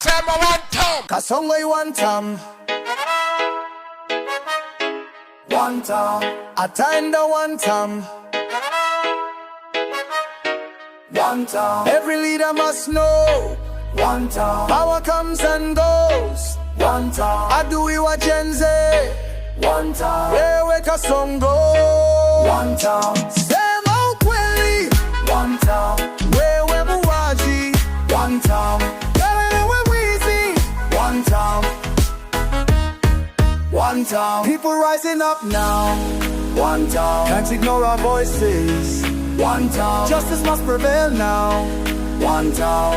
Sema one term. Kasongo one term. One term. Ataenda one term. One term. Every leader must know. One term. Power comes and goes. One term. Adui wa Gen Z. One term. Wewe Kasongo. One term. Sema ukweli. One term. Wewe muuaji. One term. Wewe mwizi. One term. One term. People rising up now. One term. Can't ignore our voices. One term. Justice must prevail now. One term.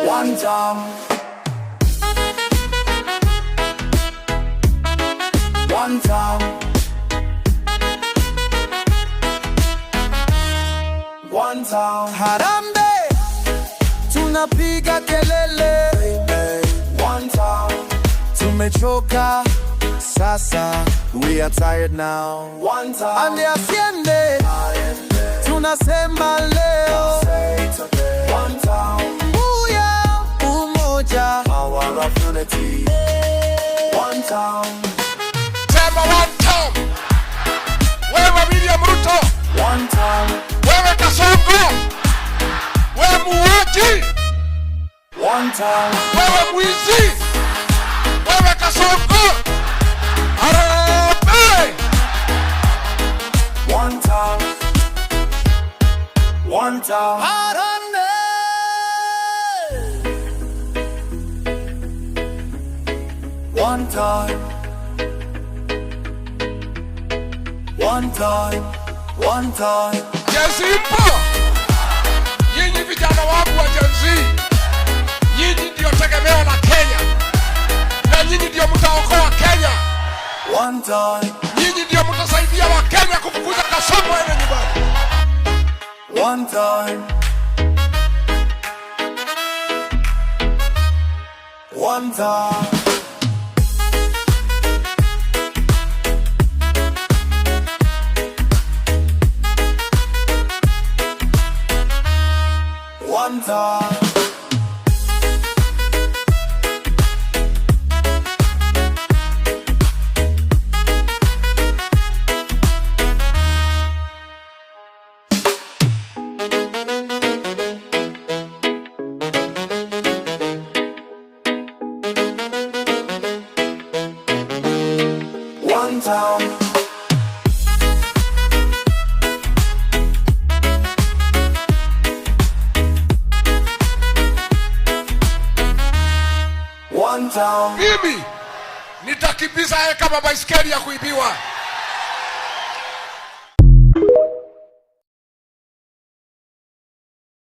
One term. One term. One term. Harambee, tunapiga kelele. One term. Tumechoka sasa, we are tired now. One term. Ande asiende, tunasema leo. One term. Uya umoja, power of unity. One term. Sema one term. Wewe William Ruto. One term. Wewe Kasongo. Wewe muuaji. One term. Wewe mwizi. Wewe Kasongo. Harambee. One term. One term. Harambee. One time. One time. One time. Gen Z ipo. Nyinyi vijana wangu wa Gen Z, nyinyi ndio tegemeo la Kenya, na nyinyi ndio mtaokoa Kenya. One time. Nyinyi ndio mtasaidia Wakenya kufukuza Kasongo aende nyumbani. One time. One time. One time. One time. One time. Mimi nitakimbiza yeye kama baiskeli ya kuibiwa.